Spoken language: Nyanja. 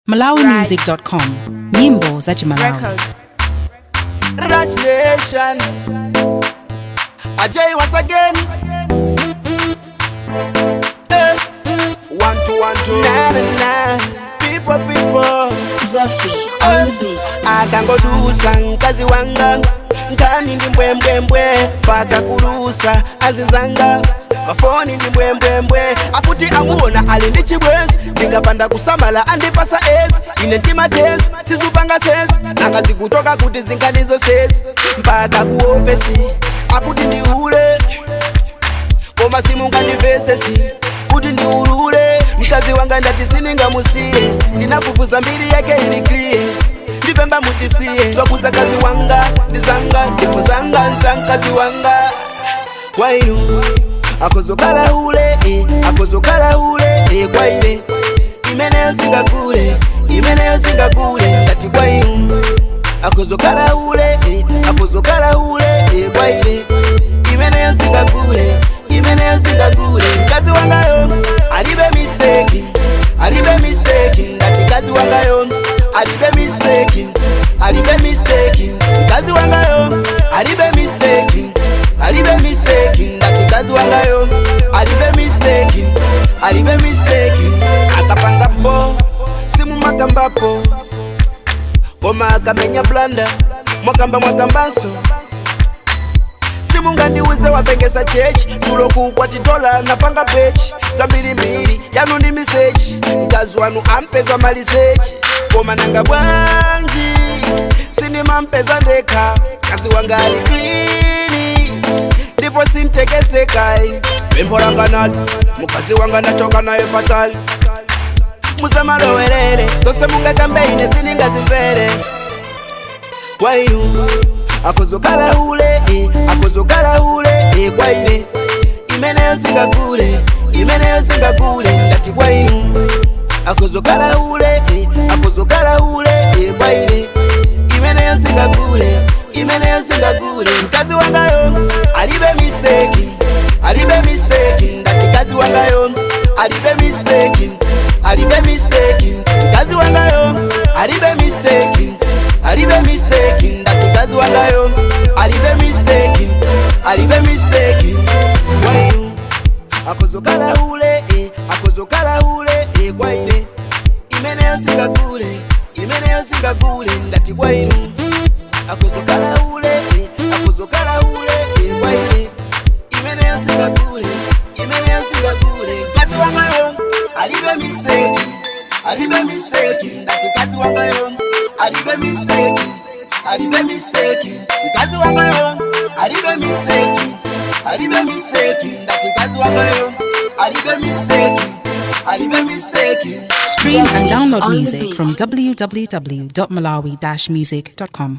Malawimusic.com, nyimbo za Chimalawi. Records. Raj Nation. Ajay once again. Eh. One, two, one, two. Na, na, na. People, people. Zephy on the beat. Akangodusa mkazi wanga, nkani ndi mbwembwembwe, paka kulusa azinzanga mafoni ndi mbwembwembwe, akuti amuona ali ndi chibwenzi. Ndikapanda kusamala andipasa ezi, ine ndimatezi sizupanga sense. Nanga zikuchoka kuti zinkhanizo sezi? Mpaka ku ofesi akuti ndiule, koma simungandivesesi kuti ndiulule. Mkazi wanga ndati siningamusiye, ndinafufuza mbiri yake ili clear. Ndipemba mutisiye zwakuza kazi wanga ndizanga, ndipo zanga nza mkazi wanga. Kwa inu akozokala ule, eh, akozokala ule, eh, kwa ine imeneyo singakule, imeneyo singakule. Ngati kwa inu akozokala ule, eh, akozokala ule, eh, kwa ine imeneyo singakule, imeneyo singakule. Mkazi wangayo alibe mistake, alibe mistake. Ndati mkazi wangayo alibe mistake, alibe mistake. Mkazi wangayo alibe mistake, alibe mistake. Ndati mkazi wangayo alibe mistake, alibe mistake. Akapangapo simumakambapo, koma akamenya blunder mwakamba, mwakambanso. Simungandiuze wapengesa chechi zulo kukwatitola napanga pechi zambirimbiri yanu ndi misechi. Mkazi wanu ampeza malisechi, koma nanga bwanji sindimampeza ndekha? Mkazi wanga ali clean ndipo sintekesekai. Pempho langa nali mkazi wanga ndachoka naye patali, musamalowerere zose mungakambe, ine siningazimvere. Kwa inu akozokala ule, eh, akozokala ule, eh, kwa ine imeneyo singakule, imeneyo singakule. Ndati kwa inu akozokala ule, eh, akozokala ule, eh, kwa ine imeneyo singakule, imeneyo singakule. Mkazi wangayo alibe mistake, alibe mistake. Ndati mkazi wangayo alibe mistake, alibe mistake. Mkazi wangayo alibe mistake, alibe mistake. Ndati mkazi wangayo alibe mistake, alibe mistake. Kwa akozokala ule, eh, akozokala ule, eh, kwa ine imeneyo singakule, imeneyo singakule. Ndati kwa inu akozokala ule, eh, akozokala ule, eh, kwa ine imeneyo singakule, imeneyo singakule. Mkazi wangayo alibe mistake, alibe mistake. Ndati mkazi wangayo alibe mistake, alibe mistake. Mkazi wangayo alibe mistake, alibe mistake. Ndati mkazi wangayo alibe mistake, alibe mistake. Stream and download On the music beat. From www.malawi-music.com.